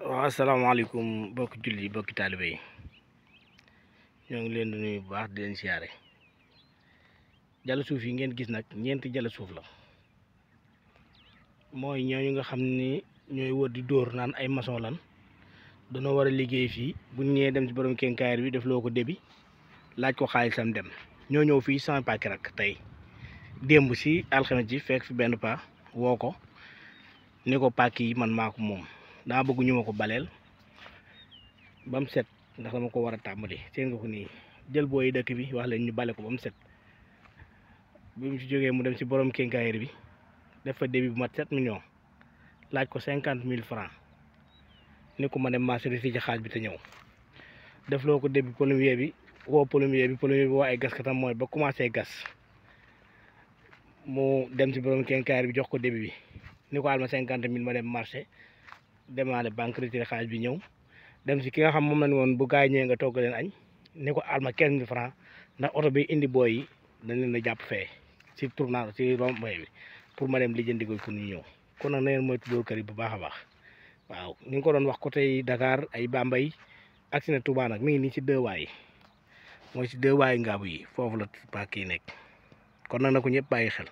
waaw asalaamaaleykum bokki julli bokki taalibe yi ñoo ngi leen di nuyu bu baax di leen siyaare. Jalla suuf yi ngeen gis nag ñeenti jalla suuf la, mooy ñooñu nga xam ni ñooy wër di dóor naan ay maçon lan dañoo war a liggéey fii bu ñu ñëwee dem ci borom kenkaayar bi def loo ko débi laaj ko xaalisam dem. ñoo ñëw fii sama pàkki rak tey démb si alxames ji fekk fi benn paa woo ko ni ko pàkk yi man maa ko moom, daa bëgg ñu ma ko baleel ba mu set ndax dama ko war a tàmbali. seen nga ko nii jël booy dëkk bi wax leen ñu bale ko ba mu set. bi mu ci jógee mu dem ci borom kenkaayar bi def fa débit bu mat 7 millions laaj ko 50 000 francs ni ko ma dem marché bi fii ci xaaj bi te ñëw def loo ko débit plombier bi woo plombier bi woo ay gaskatam mooy ba commencé gas. mu dem ci borom kenkaayar bi jox ko débit bi ni ko alma 50 000 ma dem marché demandé banque retiré xaaj bi ñëw. dem ci ki nga xam moom la ni woon bu gaay ñëwee nga togg leen añ ni ko alma 15 000 francs ndax oto bi indi booy yi dañ leen a jàpp fee ci tournage ci rond-point bi pour ma dem lijjanti ko pour ñu ñëw. kon nag na ngeen moytu dóor kër yi bu baax a baax. waaw ni nga ko doon wax côté Dakar ay Bambey ak si ne Touba nag mi ngi nii ci deux waay mooy ci deux waay ngaabu yi foofu la pàkk yi nekk kon nag na ko ñëpp bàyyi xel.